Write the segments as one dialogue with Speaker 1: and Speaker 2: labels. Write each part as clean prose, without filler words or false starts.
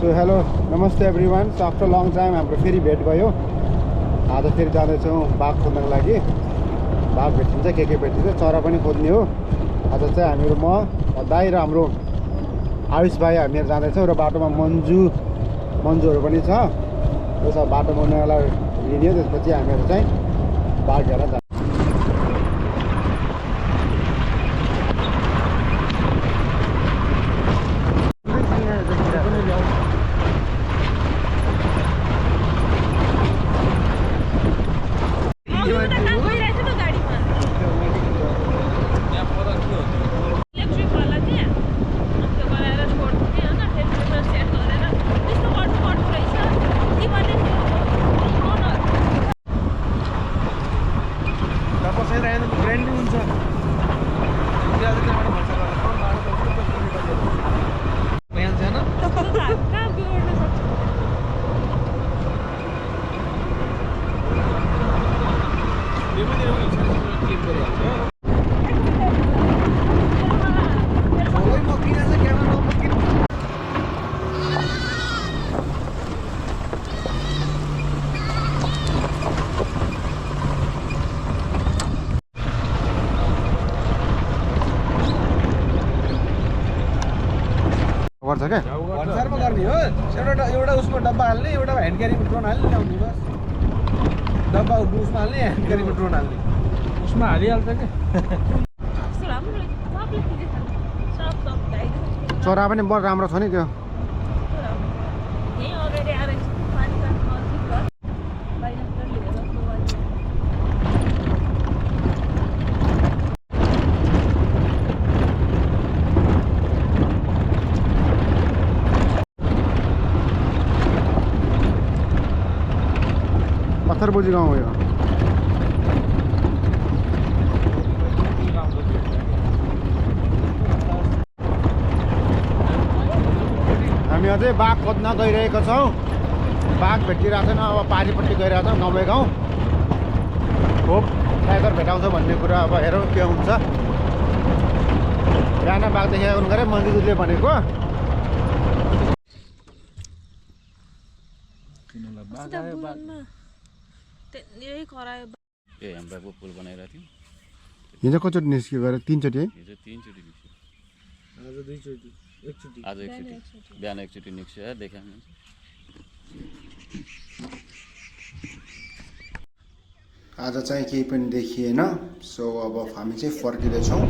Speaker 1: So hello नमस्ते everyone. So after long time हाम्रो फेरि भेट भयो। आज फेरि जाँदैछौँ बाघ खोज्नको लागि। बाघ भेटिन्छ के भेटिन्छ, चरा पनि खोज्ने हो। आज चाहिँ हामीहरू म दाइ र हाम्रो आयुष भाइ हामीहरू जाँदैछौँ र बाटोमा मन्जुहरू पनि छ। त्यसो बाटो बनाउनलाई लिने हो। त्यसपछि हामीहरू चाहिँ बाघ हेर्न जान्छ। गर्छ क्या
Speaker 2: भन्सारमा गर्ने हो। एउटा उसको डब्बा हाल्ने, एउटा ह्यान्ड क्यारीको ड्रोन हाल्ने, ल्याउने बस। डब्बा उसमा हाल्ने, ह्यान्ड क्यारीको ड्रोन हाल्ने, उसमा हालिहाल्छ क्या।
Speaker 1: चरा पनि बडो राम्रो छ नि त्यो। पत्थरबोजी गाउँ हो यो। हामी अझै बाघ खोज्न गइरहेका छौँ। बाघ भेटिरहेको छैन। अब पारिपट्टि गइरहेको छौँ नौबे गाउँ। होप टाइगर भेटाउँछ भन्ने कुरा अब हेरौँ के हुन्छ। बिहान बाघ देखेको गरे मन्दिरले भनेको।
Speaker 3: हाम्रो पुल बनाइरहेको थियौँ।
Speaker 1: हिजो कतिचोटि निस्क्यो गएर? 3 चोटि है?
Speaker 3: हिजो 3 चोटि निस्क्यो।
Speaker 2: आज 2 चोटि, एकचोटि।
Speaker 3: आज एकचोटि, बिहान एकचोटि निस्क्यो। देखाएँ
Speaker 1: आज चाहिँ केही पनि देखिएन। सो अब हामी चाहिँ फर्किँदैछौँ।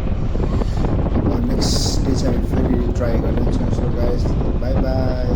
Speaker 1: अब नेक्स्ट डे चाहिँ हामी फेरि ट्राई गर्नेछौँ। So guys by by.